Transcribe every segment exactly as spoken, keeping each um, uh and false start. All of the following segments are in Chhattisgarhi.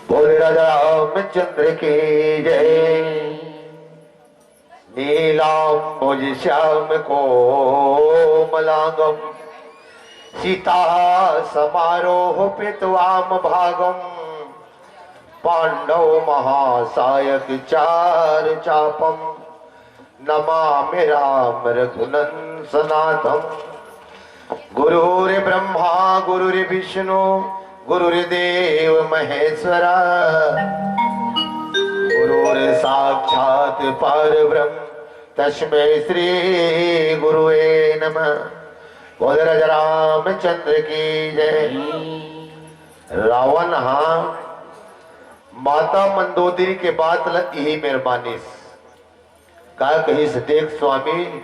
बोल राजा रामचंद्र की जय। नीलांबुज श्याम कोमलांगम सीता समारोह पित वाम भागम। पांडव महासायक चार चापम नमामि राम रघुनंदनाथम। गुरुर्ब्रह्मा गुरुर्विष्णु गुरुर्देव महेश्वरा। गुरुर्साक्षात् परब्रह्म तस्मै श्री गुरुवे नमः। बोल राजा रामचंद्र की जय। रावण हा माता मंदोदरी के बात ल इही मेर मानिस। का कहिस, देख स्वामी,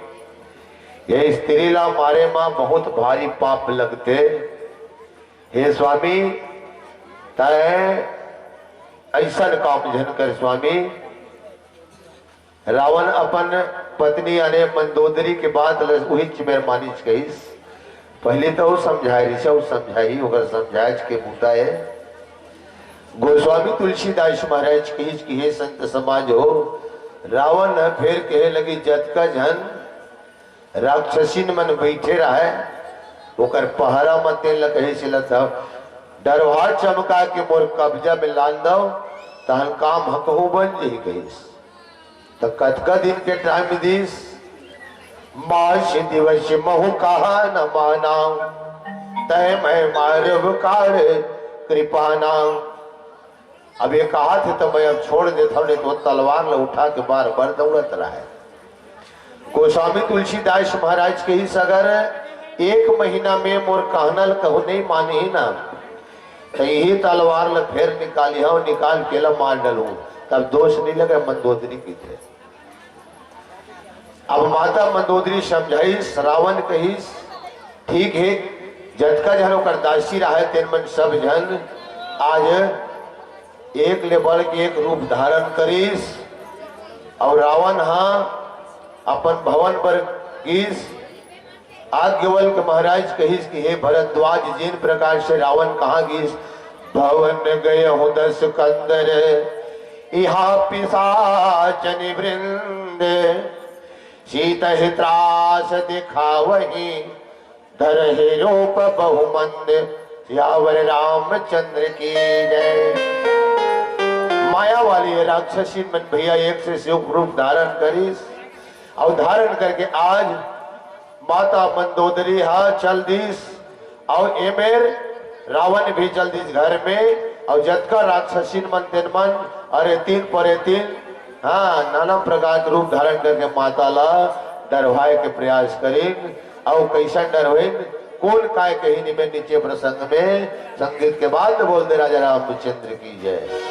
ये स्त्री ला मारे मा बहुत भारी पाप लगथे। हे स्वामी, तैं अइसन काम झन कर स्वामी। रावण अपन पत्नी याने मंदोदरी के बात ल उहिच मेर मानिच कहिस। पहले तो वो समझाए रिहिस, वो समझाही, ओकर समझाए के मुद्दा है। गोस्वामी तुलसीदास महाराज कहिस कि हे संत समाज हो, रावण ह फेर कहे लगी, जतका झन राक्षसिन मन बैठे रहय, ओकर पहरा म तेन ल कहिस ल तब डरवा चमका के मोर कब्जा में लान दव, तहन काम ह कहूँ बन जही कहिस। त कतका दिन के टाइम दिस? मास दिवस महु कहा न माना, तय मैं मारव काढ़ कृपा नाम। अब ये कहा थे तो मैं अब छोड़ देता हूँ, नहीं तो वो तलवार ल उठा के बार बार दौड़त रहा है। गोस्वामी तुलसीदास महाराज कहिस अगर एक महीना में मोर कहना ल कहूँ नहीं मानही ना, तो यही तलवार ल फेर निकालिहा, निकाल के ल मार डलूं, तब दोष नहीं लगे। मंदोदरी की थे। अब माता मंदोदरी समझाइस, रावण कहिस, ठीक है, जतका झन ओकर दासी रहे, तेन मन सब झन आज एक ले बढ़ के एक रूप धारण करिस, और रावण हा अपन भवन पर गिस। याज्ञवल्क्य महाराज कहिस कि हे भरद्वाज, जिन प्रकार से रावण कहाँ गिस, भवन गए हो दस कंदर, इहा पिशाचनि वृंद, सीत ही त्रास दिखावही, धरहि रूप बहुमंद। सियावर रामचंद्र की जय। माया वाली राक्षसी मन भैया एक से शिव रूप धारण करिस, और धारण करके आज माता मंदोदरी हा चल दिस, और एमेर रावण भी चल दिस घर में, और जतका राक्षसीन मन तेन मन अरे तीन परे तीन, हाँ, नाना प्रकार के रूप धारण करके माता ला डरवाए के प्रयास करिन। अउ कैसन डरवाइन, कौन काय कही निमे नीचे प्रसंग में, संगीत के बाद बोल दे राजा रामचंद्र की जय।